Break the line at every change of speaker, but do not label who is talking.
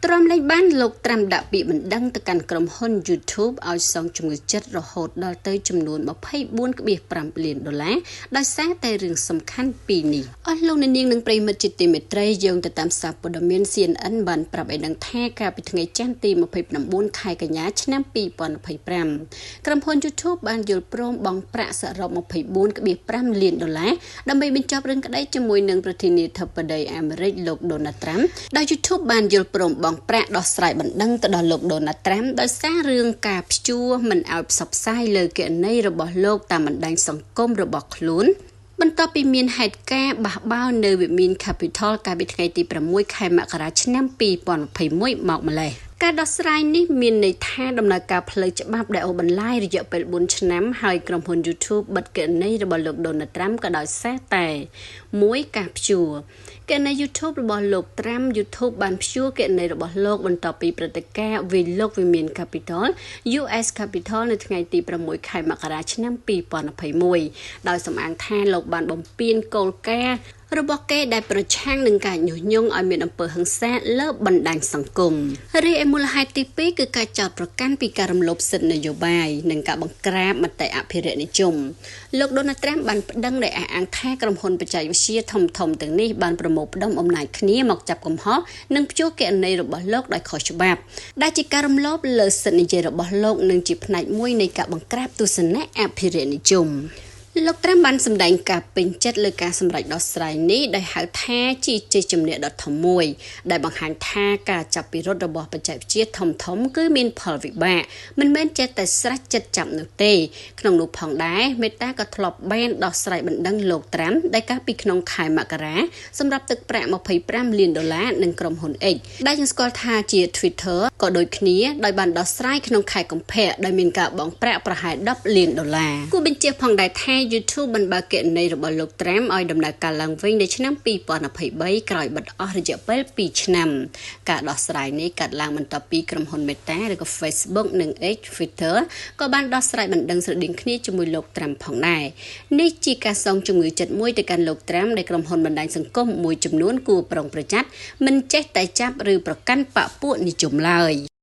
ទ្រាំលែងបានលោកត្រាំដាក់ពាក្យបណ្ដឹងទៅកាន់ក្រុមហ៊ុន YouTube ឲ្យសងជំងឺចិត្តរហូតដល់ទៅចំនួន24.5លានដុល្លារដោយសារតែរឿងសំខាន់ពីរនេះអស់លោកអ្នកនាងនិងប្រិយមិត្តជាទីមេត្រីយើងទៅតាមសារព័ត៌មាន CNN បានប្រាប់ឲ្យដឹងថាកាលពីថ្ងៃច័ន្ទទី29ខែកញ្ញាឆ្នាំ2025ក្រុមហ៊ុន YouTube បានយល់ព្រមបង់ប្រាក់សរុប24.5លានដុល្លារដើម្បីបញ្ចប់រឿងក្តីជាមួយនឹងប្រធានាធិបតីអាមេរិកលោក Donald Trump ដោយ YouTube បានយល់ព្រមបង់ប្រាក់ដោះស្រាយបណ្ដឹងទៅដល់លោក Donald Trump ដោយសាររឿងការព្យួរមិនឲ្យផ្សព្វផ្សាយលើគណនីរបស់លោកតាមបណ្ដាញសង្គមរបស់ខ្លួនបន្ទាប់ពីមានហេតុការណ៍បះបោរនៅវិមាន Capitol កាលពីថ្ងៃទី6ខែមករាឆ្នាំ2021មកម្លេះការដោះស្រាយនេះមានន័យថាដំណើរការផ្លូវច្បាប់ដែលអូសបន្លាយរយៈពេល4ឆ្នាំហើយក្រុមហ៊ុន YouTube បិទគណនីរបស់លោក Donald Trump ក៏ដោយសារតែមួយការព្យួរគណនី YouTube របស់លោក Trump YouTube បានព្យួរគណនីរបស់លោកបន្ទាប់ពីព្រឹត្តិការណ៍វាយលុកវិមាន Capitol US Capitol នៅថ្ងៃទី6ខែមករាឆ្នាំ2021ដោយសំអាងថាលោកបានបំពានគោលការណ៍របស់គេដែលប្រឆាំងនឹងការញុះញង់ឲ្យមានអំពើហិង្សាលើបណ្ដាញសង្គមរីឯមូលហេតុទី2គឺការចោទប្រកាន់ពីការរំលោភសិទ្ធិនយោបាយនិងការបង្ក្រាបមតិអភិរក្សនិយមលោកដូណាល់ត្រាំបានប្តឹងដោយអះអាងថាក្រុមហ៊ុនបច្ចេកវិទ្យាធំៗទាំងនេះបានប្រមូលផ្ដុំអំណាចគ្នាមកចាប់កំហុសនិងព្យួរគណនីរបស់លោកដោយខុសច្បាប់ដែលជាការរំលោភលើសិទ្ធិនិយាយរបស់លោកនិងជាផ្នែកមួយនៃការបង្ក្រាបទស្សនៈអភិរក្សនិយមលោកត្រាំបានសម្ដែងការពេញចិត្តលើការសម្រេចដោះស្រាយនេះដោយហៅថាជាជ័យជំនះដ៏ធំមួយដែលបង្ហាញថាការចាប់ពិរុទ្ធរបស់បច្ចេកវិទ្យាធំៗគឺមានផលវិបាកមិនមែនចេះតែស្រេចចិត្តចាប់នោះទេក្នុងនោះផងដែរមេតាក៏ធ្លាប់បានដោះស្រាយបណ្ដឹងលោកត្រាំដែលកាលពីក្នុងខែមករាសម្រាប់ទឹកប្រាក់25លានដុល្លារនឹងក្រុមហ៊ុន X ដែលយើងស្គាល់ថាជា Twitter ក៏ដូចគ្នាដោយបានដោះស្រាយក្នុងខែកុម្ភៈដោយមានការបង់ប្រាក់ប្រហែល10លានដុល្លារគួរបញ្ជាក់ផងដែរថា YouTube បានបើកគណនីរបស់លោកត្រាំឲ្យដំណើរការឡើងវិញនៅឆ្នាំ2023ក្រោយបិទអស់រយៈពេល2ឆ្នាំការដោះស្រាយនេះកាត់ឡើងបន្ទាប់ពីក្រុមហ៊ុន Meta ឬក៏ Facebook និង X Twitter ក៏បានដោះស្រាយបណ្ដឹងស្រដៀងគ្នាជាមួយលោកត្រាំផងដែរនេះជាការសងជំងឺចិត្តមួយទៅកាន់លោកត្រាំដែលក្រុមហ៊ុនបណ្ដាញសង្គមមួយចំនួនគួរប្រុងប្រយ័ត្នមិនចេះតែចាប់ឬប្រកាន់បពពួកនិយមឡើយ។